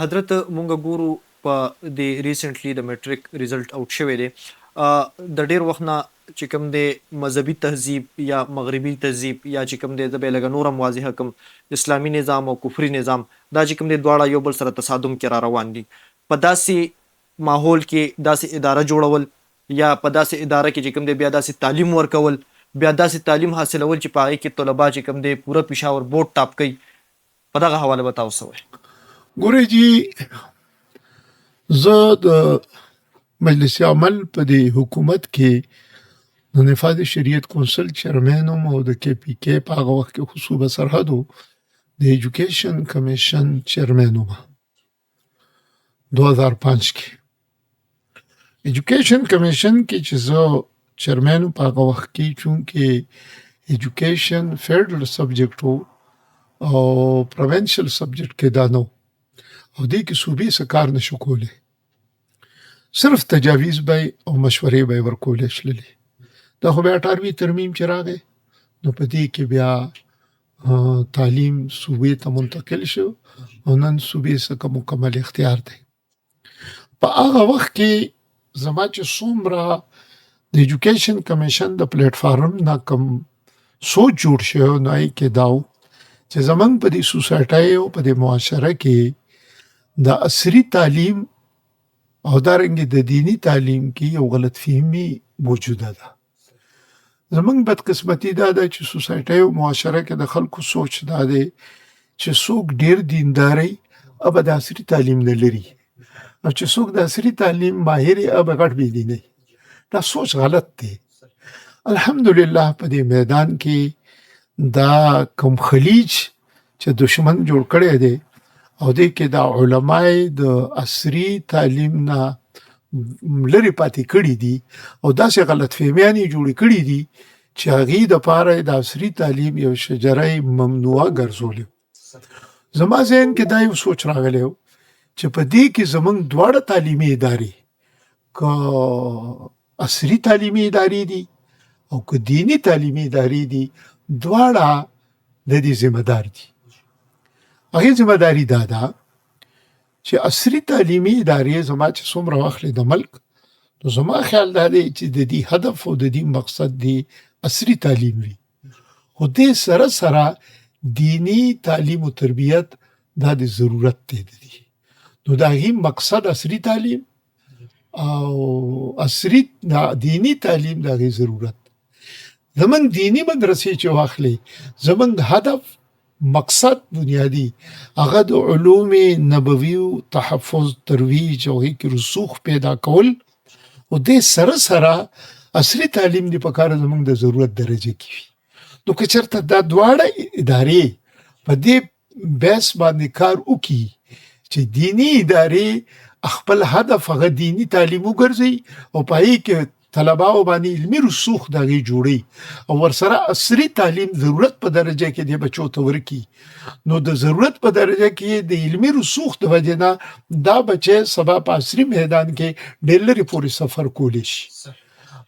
حضرت مونږ ګورو په دې ریسنټلی د میټریک ریزلټ اوټ شوی دی، د ډیر وخت نه چې کوم دی مذهبي تهذیب یا مغربي تهذیب یا چې کوم دی، زه به یې لږه نور هم واضح کړم، اسلامي نظام او کفري نظام، دا چې کوم دی دواړه یو بل سره تصادم کې را روان دي. په داسې ماحول کې داسې اداره جوړول یا په داسې اداره کې چې کوم دی بیا داسې تعلیم ورکول، بیا داسې تعلیم حاصلول چې په هغې کې طلبا چې کوم دی پوره پېښور بورډ ټاپ کوي، په دغه حواله به تاسو څه وایئ؟ ګورئ جی، زه د مجلس عمل په دې حکومت کې د نفاذ شریعت کونسل چیرمن وم او د کې پي کې په هغه وخت کې خو صوبه سرحد و، د ایجوکیشن کمیشن چیرمن وم. 2005 کې ایجوکیشن کمیشن کې چې زه چیرمن په هغه وخت کې، چونکه ایجوکیشن فیډرل سبجیکټ وو او پروینشل سبجیکټ کې دا نه او دې کې صوبې څه کار نشو کولی، صرف تجاویز به او مشورې به ورکولې شللې. دا خو بیا 18ویں ترمیم چې راغی نو په دې کې بیا تعلیم صوبې ته منتقل شو او نن صوبې څخه مکمل اختیار دی. په هغه وخت کې زما چې څومره د ایجوکیشن کمیشن د پلیټ فارم نه کوم سوچ جوړ شو نو یې کې داو چې زمونږ په دې سوسایټۍ او په دې معاشره کې د عصري تعلیم او دارنګه د دیني تعلیم کې یو غلط فهمي موجوده ده. زمونږ بدقسمتي دا ده چې سوسایټۍ او معاشره کې د خلکو سوچ دا دی چې څوک ډیر دینداري ابه د عصري تعلیم نه لري او چې څوک د عصري تعلیم ماهر ابه غټ بې دیني. دا سوچ غلط دی. الحمدلله په دې میدان کې دا کوم خلیج چې دشمن جوړ کړی دی او دې کې دا علماي د عصري تعلیم نه لرې پاتې کړي دي او داسې غلط فهمیانې جوړې کړي دي چې هغې دپاره د عصري تعلیم یو شجره ممنوعه ګرځولې. زما ذهن کې دا یو سوچ راغلی و چې په دې کې زمونږ دواړه تعلیمي ادارې، که عصري تعلیمي ادارې دي او که دیني تعلیمي ادارې دي، دواړه د دې ذمه دار دي. هغې ذمه داري دا ده چې عصري تعلیمي ادارې زما چې څومره واخلې د ملک، نو زما خیال دا دی چې د دې هدف او د دې مقصد دی عصري تعلیم وي، خو دې سره سره دینی تعلیم او تربیت دا د ضرورت دی د دې. نو د هغې مقصد عصري تعلیم او عصري دینی تعلیم د هغې ضرورت. زمونږ دینی مدرسې چې واخلې، زمونږ هدف مقصد بنیادی هغه د علوم نبوي تحفظ، ترویج او هغې کې رسوخ پیدا کول او دې سره سره عصري تعلیم دی پکار زمونږ د ضرورت درجه کې وي. نو که چېرته دا دواړه ادارې په دې بیس باندې کار وکړي چې دینی ادارې خپل هدف هغه دینی تعلیم وګرځي او په هغې کې طلباو باندې علمي رسوخ د هغې جوړوي او ورسره عصري تعلیم ضرورت په درجه کې د بچو ته ورکړي، نو د ضرورت په درجه کې د علمي رسوخ د وجې نه دا بچی سبا په عصري میدان کې ډېر لرې پورې سفر کولی شي.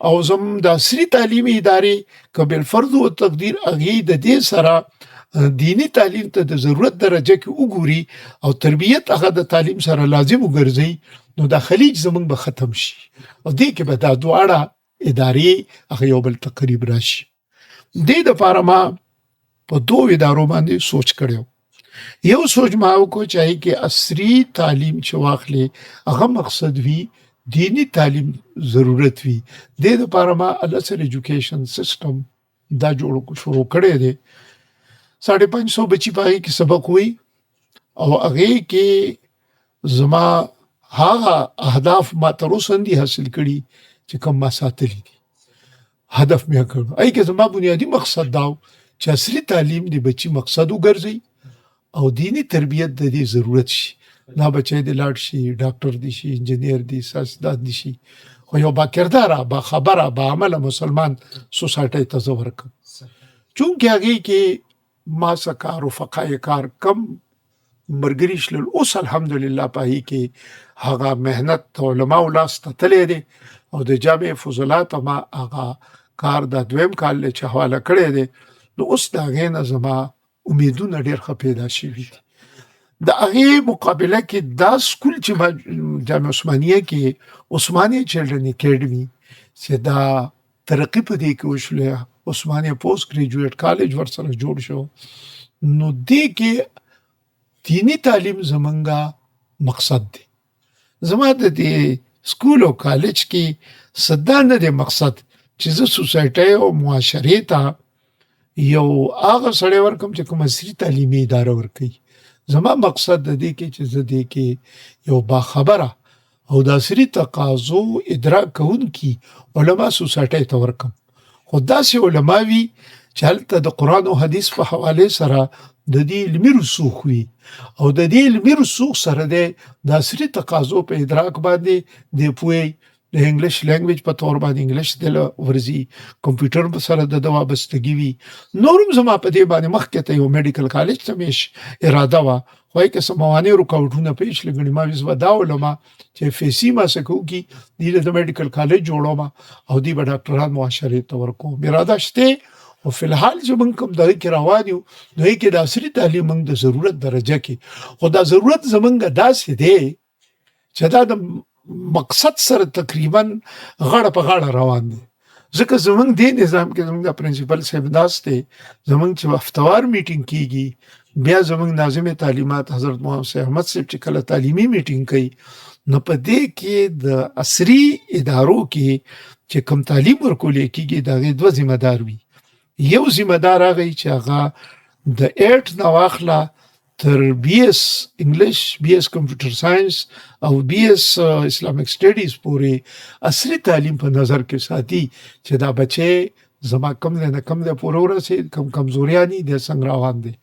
او زم د عصري تعلیمي ادارې که بالفرض او تقدیر هغې د دې سره دینی تعلیم ته د ضرورت درجه کې وګوري او تربیت هغه د تعلیم سره لازم وګرځي، نو دا خلیج زمونږ به ختم شي او دې کې به دا دواړه ادارې هغه یو بل ته قریب راشي. دې دپاره ما په دوو ادارو باندې سوچ کړی. یو سوچ ما وکړو چې هغې کې عصري تعلیم چې واخلې هغه مقصد وي، دینی تعلیم ضرورت وي. دې دپاره ما العصر ایجوکیشن سیستم دا جوړ شروع کړی دی. 550 بچي په هغې کې سبق وایي او هغې کې زما هغه اهداف ما تر اوسه نه دي حاصل کړي چې کوم ما ساتلي دي. هدف مې کړو هغې کې زما بنیادي مقصد دا و چې عصري تعلیم د بچي مقصد وګرځي او دیني تربیت د دې ضرورت شي. دا بچی دې لاړ شي، ډاکټر دې شي، انجنیر دې، سیاستدان دې شي، خو یو باکرداره، باخبره، باعمله مسلمان سوسایټۍ ته زه ورکړم. چونکې هغې کې ما څه کار رفقای کار کم مرګري شلل، اوس الحمدلله په هغې کې هغه محنت د علماو لاس ته تللی دی او د جامع فضلا ته ما هغه کار دا دویم کال دی چې حواله کړی دی، نو اوس د هغې نه زما امیدونه ډېر ښه پیدا شوي دي. د هغې مقابله کې دا سکول چې ما جامعه عثمانیه کې عثمانیه چلډرن اکیډمي چې دا ترقي په دې کې وشوله، عثمانیه پوسټ ګریجویټ کالج ورسره جوړ شو، نو دې کې دیني تعلیم زمونږه مقصد دی. زما د دې سکول او کالج کې څه دا نه دی مقصد چې زه سوسایټۍ او معاشرې ته یو هغه سړی ورکم چې کوم عصري تعلیمي اداره ورکوي. زما مقصد د دې کې چې زه دې کې یو باخبره او د عصري تقاضو ادراک کوونکي علما سوسایټۍ ته ورکم، خو داسې علما وي چې هلته د قرآن او حدیث په حواله سره د دې علمي رسوخ وي او د دې علمي رسوخ سره د عصري تقاضو په ادراک باندې د پوهې د انګلیش لینګویج په تور باندې انګلیش د ورزي کمپیوټر سره د دوا بستګي وي. نورم زما په دې باندې مخکې ته یو میډیکل کالج ته مې اراده وه، خو یې که څه موانع رکاوټونه پېښ لګړي، ما ویل دا علما چې فیسي ما څه کوي دي د میډیکل کالج جوړوم او دی به ډاکټران معاشرې ته ورکوم. اراده شته، خو فی الحال چې موږ کوم دغه کې روان یو نو یې کې د عصري تعلیم موږ د ضرورت درجه کې، خو دا ضرورت زمونږ داسې دی چې دا د مقصد سره تقریبا غاړه په غاړه روان دي. ځکه زمونږ دې نظام کې زمونږ د پرنسپل صاحب ناست دی، زمونږ چې هفتوار میټینګ کیږي، بیا زمونږ ناظم تعلیمات حضرت محمد صاحب احمد صاحب چې کله تعلیمي میټینګ کوي، نو په دې کې د عصري ادارو کې چې کوم تعلیم ورکول کیږي د هغې دوه ذمه دار وي. یو ذمه دار هغه چې هغه د 8 نه واخله تر بي اس انګلیش، بي اس کمپیوټر ساينس او بي اس اسلامیک سټډیز پورې عصري تعلیم په نظر کې ساتي چې دا بچي زما کم ځای نه کم ځای پورې ورسېد، کم کمزوریانې د څنګه روان دي،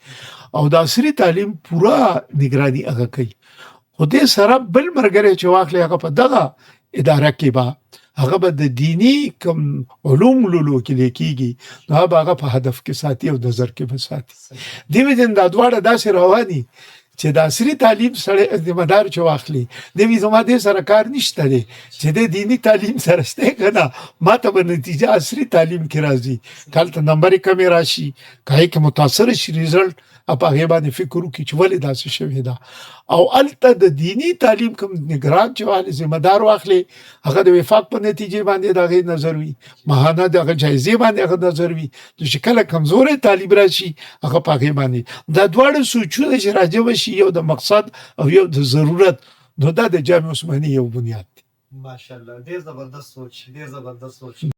او د عصري تعلیم پوره نگرانی هغه کوي. خو دې سره بل مرګره چې واخلي هغه په دغه اداره کې به هغه به د دینی کم علوم لولو کې لیکيږي، نو هغه به هغه په هدف کې ساتي او نظر کې به ساتي. دی وجه دا دواړه داسې رواني چې د عصري تعلیم سره ذمہ دار چې واخلي دی وی زما دې سره کار نشته دی چې د دینی تعلیم سره شته کنه، ما ته به نتیجه عصري تعلیم کې راځي، کله ته نمبر کمی راشي، کای کې متاثر شي ریزلټ، په هغه باندې فکر وکړي چې ولې داسې شوې ده. او الته د دینی تعلیم کوم نگران چې والي ذمہ دار واخلي هغه د وفاق په نتیجې باندې د هغې نظر وي، ماهانه د هغه جایزې باندې هغه نظر وي، نو چې کله کمزوری طالب راشي هغه په هغې باندې دا دواړه سوچونه چې راجمع شي، یو د مقصد او یو د ضرورت، نو دا د جامع عثماني یو بنیاد دی. ماشاءالله، ډیر زبردست سوچ، ډیر زبردست سوچ.